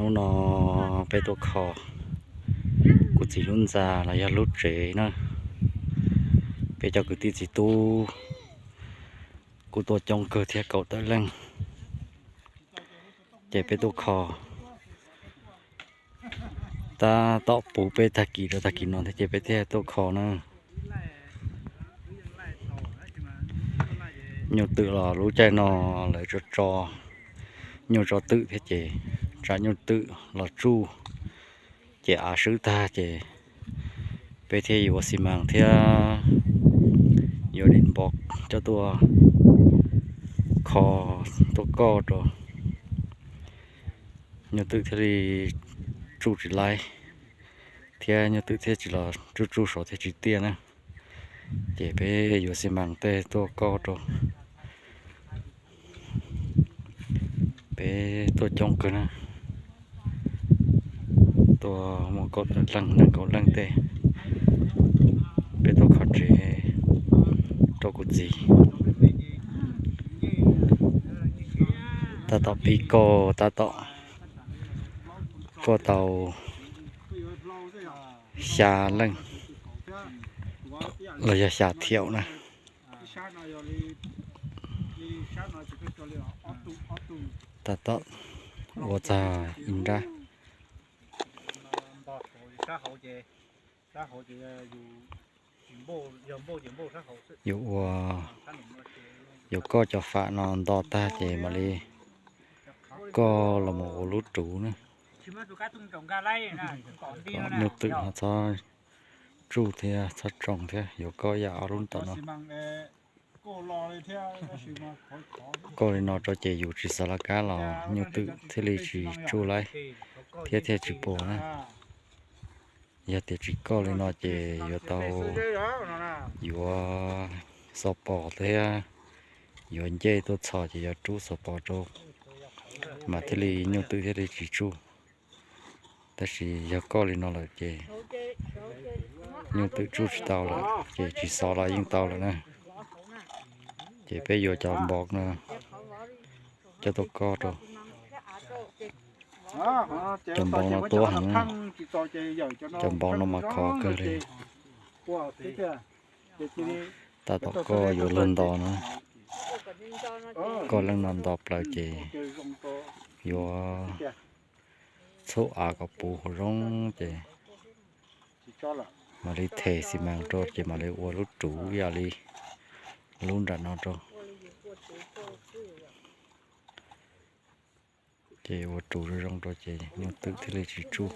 Hnub no peb tuaj kho kuv txiv lub ntxa los yog lub tsev na. Peb cov kwv tij txiv tub kuj tuaj coob kawg thiab, kaum tawm leej. Ces peb tuaj kho tab tom puv peb tag kis rau tag kis no thiab ces peb thiaj tuaj kho na. Nyuj twm los lub caij no lawv tso tso nyuj tso twm thiab ces tsam nyuj twm los tsuj ces av swb tag ces peb thiaj yuav xi mas thiab yuav di npo coj tuaj kho, tuaj koj rau nyuj twm thiaj li tsuj tsis laib thiab nyuj twm thiaj tsis los tsuj tsuj saud thiaj tsis tiaj na. Ces peb yuav xi mas tej tuaj koj rau. Peb tuaj coob kawg na, tuaj muaj kaum tawm leej nees nkaum leej tej. Peb tuaj kho tsev rau kuv txiv. Tab tom pib koj, tab tom koj tau xya leej los yog xya thiaum na. Tab tom ua txog ib nrab. Yuav ua, yuav koj cov fam no nto tag ces mam li koj los mus ua lub ruv na. Nyuj twm no txhob tsuj thiab txhob tsoo thiab, yuav koj yam ob lub tom no. Koj li no rau ces yus tsis xov laj kab los nyuj twm thiaj li tsis tsuj laib thiab thiaj tsis puas na. Yog tias tsis koj li no ces yuav tau yuav xov pos thiab yuav ncej tuaj txhos ces yuav rub xov pos rau mas thiaj li nyuj twm thiaj li tsis tsuj. Tab sis yog koj li no lawm ces nyuj twm tsuj tsis tau lawm ces tsis xov los yeej tau lawm na. Ces peb yuav cov npoo no coj tuaj koj rau. Cov npoo no tuab heev, cov npoo no mas khov kawg li. Tab tom koj yuav luag nto no, koj leej no nto plaws ces yuav txhub av kom puv hauv zoov ces mam li them xi mas rau ces mam li ua lub ruv ib yam li lub nram no rau. Ces ua ruv zoo zoo rau ces nyuj twm thiaj li tsis tsuj,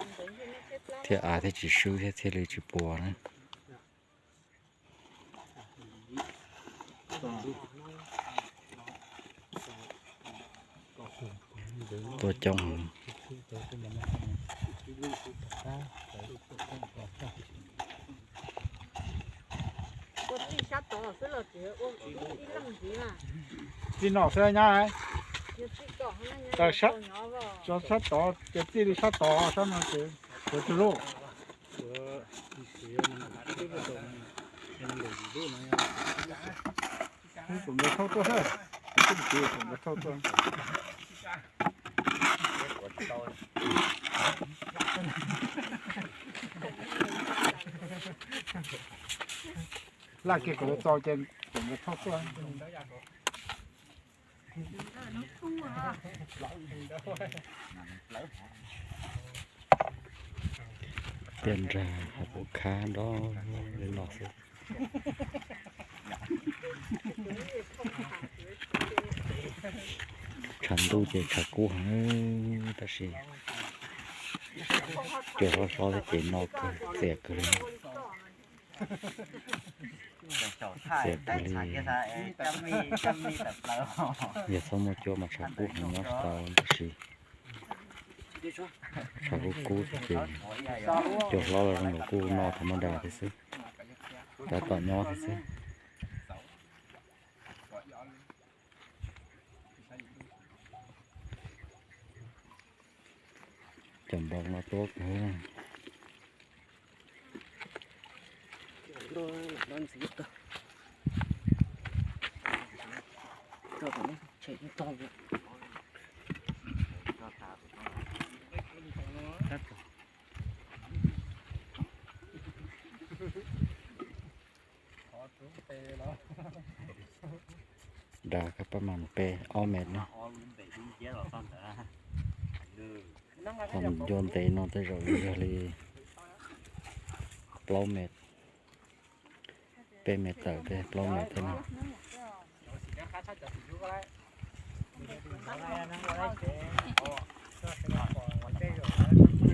thiab av thiaj tsis swb thiab thiaj li tsis puas na. Tuaj coob heev. Txij no xwb nyab, sab tod ces txij li sab tod sab no ces yuav tsawg lub? Kuv nkawd thauj tuaj, kuv nkawd thauj tuaj. Laj kiag kom txaus ces kuv nkawd thauj tuaj. Tiaj nrag hauv paus khab nrov li no xwb. Tshav ntuj ces tshav kub heev tab sis cua hlob hlob thiab ces no kawg txias kawg li. Txias kawg li. Yog txhob muaj cua mas tshav kub heev nyob tsis tau tab sis tshav kub kub thiab ces cua hlob los zoo nkaus kuj noj thaum maj das thiab xwb, tab tom nyob thiab xwb. Cov npoo no tuab kawg. Dav kab pab mas pe ob mev na. Ho ncua ntev no tej zaum yog li plaub mev, peb mev tawm tej plaub mev tej no.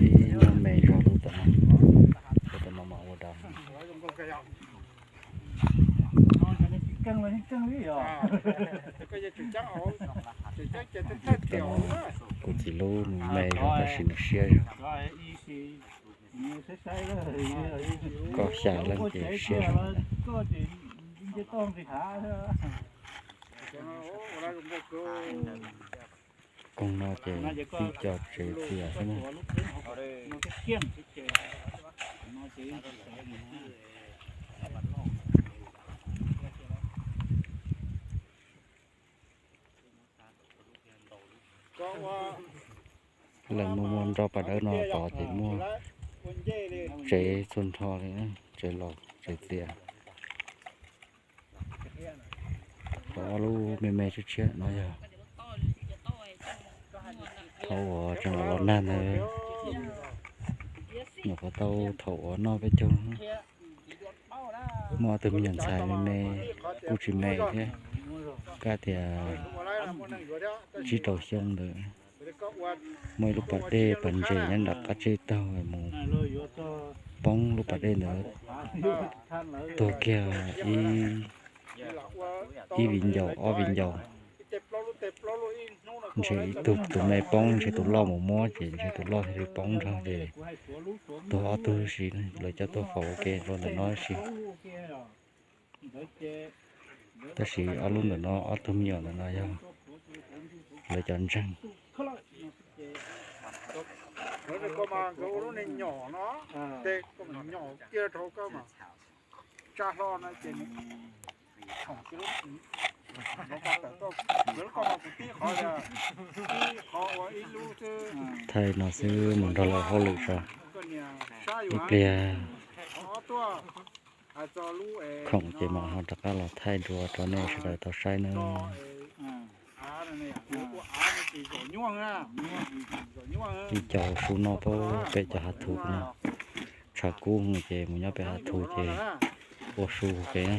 Ib nyuag me zog lub tom no, lub tom no mas ua dav. Kuv txiv lub nws me zog tab sis nws siab zog. Koj xya leej ces siab zog. Koog no ces tib co tsev txias xwb na. Leej muaj muaj nroj pas dawb no tod ces muaj tsev txhua nrho li, tsev laus tsev txias. Ho ob lub me me tshiab tshiab no yog thaum uas tseem los nag ntawd, nyuam qhuav tau thaum uas noj peb caug. Muaj ob tug me nyuam ntxhais me me kuj tsis me thiab, kab tias tsib rau xyoo ntawd. Muaj ib lub pas dej pas ntses nyob nram qab tsib taug mus poob lub pas dej ntawd, tuag kiag ib viv ncaus ob viv ncaus. Ntshe ib tug tus me poob ntshe tus loj mus muab ces ntshe tus loj thiaj li poob nrog ces tuag ob tug si, lawv coj tuaj faus ua ke rau ntawm no si. Tab sis ob lub ntawm no ob tug me nyuam ntawm no yog lawv cov ntseeg. Thaij no xwb mus nrog lawv hauj lwm tso. Ib pliag khoom ces mam ho rov qab los thaij dua rau nej sawv daws tau saib nawb. Ib co hauv su noj pab peb cov hav thuv no. Tshav kub ces mus nyob pem hav thuv ces ua su pem na.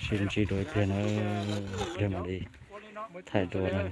Sib ntsib dua ib pliag na, ib pliag mam li thaij dua na.